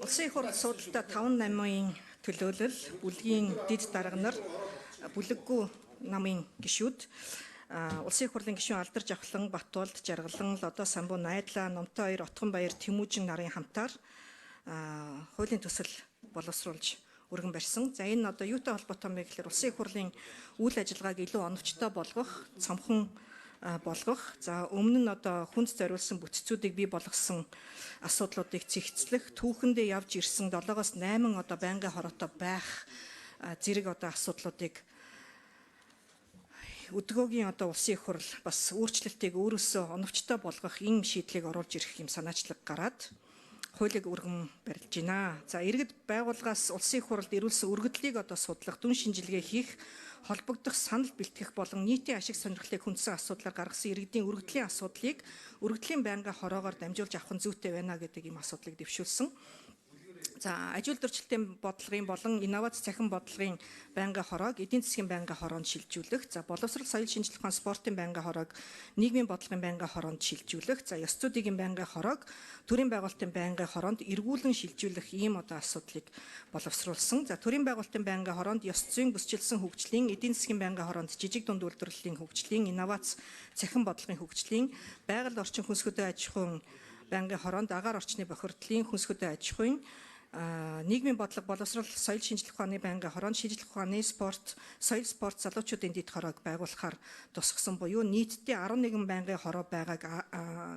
Улсын их хурл суудалтай 5 намын төлөөлөл, бүлгийн дэд дарга нар, бүлэггүй намын гишүүд, Улсын их хурлын гишүүн Алдар Жавхлан, Батулд, Жаргалан, Лодоо Самбуу, Найдлаа, Номтой хоёр, Отгон баяр, Тэмүүжин нарын хамтаар хуулийн төсөл боловсруулж өргөн барьсан. За энэ нь одоо юутай холбоотой юм бэ гэхээр Улсын их хурлын үйл ажиллагааг илүү оновчтой болгох, цомхон болгох, за өмнө нь одоо хүнд зориулсан бүтцүүдийг бий болгосон асуудлуудыг зэгцлэх, түүхэндээ явж ирсэн 7-оос 8 одоо байнгын хороотой байх зэрэг одоо асуудлуудыг өдгөөгийн одоо Улсын их хурл бас өөрчлөлтийг өөрөөсөө оновчтой болгох ийм шийдлийг оруулж ирэх юм санаачлаг гараад хуулийг өргөн барилж байна. За иргэд байгууллагаас Улсын их хурлд ирүүлсэн өргөдлийг одоо судлах, дүн шинжилгээ хийх, холбогдох санал бэлтгэх болон нийтийн ашиг сонирхлыг хүндсэн асуудлаар гаргасан иргэдийн өргөдлийн асуудлыг өргөдлийн байнгын хороогоор дамжуулж авах нь зүйтэй байна гэдэг ийм асуудлыг дэвшүүлсэн. За ажил төрчлөлтийн бодлогын болон инновац цахим бодлогын байнгын хороог эдийн засгийн байнгын хороонд шилжүүлэх. За боловсрол соёл шинжлэх ухаан спортын байнгын хороог нийгмийн бодлогын байнгын хороонд шилжүүлэх. За ёс зүйн байнгын хороог төрийн байгуулалтын байнгын хороонд эргүүлэн шилжүүлэх ийм одоо асуудлыг боловсруулсан. За төрийн байгуулалтын байнгын хороонд ёс зүйн бүсчилсэн хөгжлийн, эдийн засгийн байнгын хороонд жижиг дунд үйлдвэрлэлийн хөгжлийн, инновац цахим бодлогын хөгжлийн, байгаль орчин хүнс хөдөө аж ахуйн байнгын хороонд агаар орчны бохирдлын, хүнс хөдөө аж ахуйн, нийгмийн бодлого боловсрол соёл шинжлэх ухааны байнгын хороонд шинжлэх ухааны спорт, соёл спорт залуучуудын дэд хороог байгуулахаар тусгасан буюу нийтдээ 11 байнгын хороо байгааг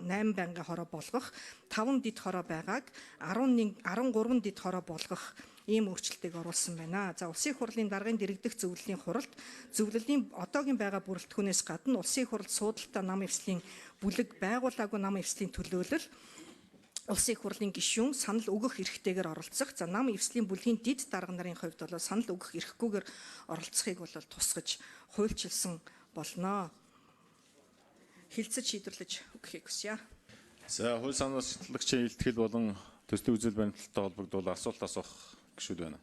8 байнгын хороо болгох, 5 дэд хороо байгааг 11 13 дэд хороо болгох ийм өөрчлөлтийг оруулсан байна. За Улсын их хурлын даргын дэргэдэх зөвлөлийн хуралд зөвлөлийн одоогийн байгаа бүрэлдэхүүнээс гадна Улсын их хуралд суудалтай нам эвслийн бүлэг байгуулаагүй нам эвслийн төлөөлөл Улсын их хурлын гишүүн санал өгөх эрхтэйгээр оролцох. За нам эвслийн бүлгийн дэд дарга нарын хувьд бол санал өгөх эрхгүйгээр оролцохыг бол тусгаж хуульчилсан болно. Хилцэж шийдвэрлэж өгөхийг хүсье. За хууль санаачлагчийн илтгэл болон төслийн үзэл баримтлалтай холбогдвол асуулт асуух гишүүд байна.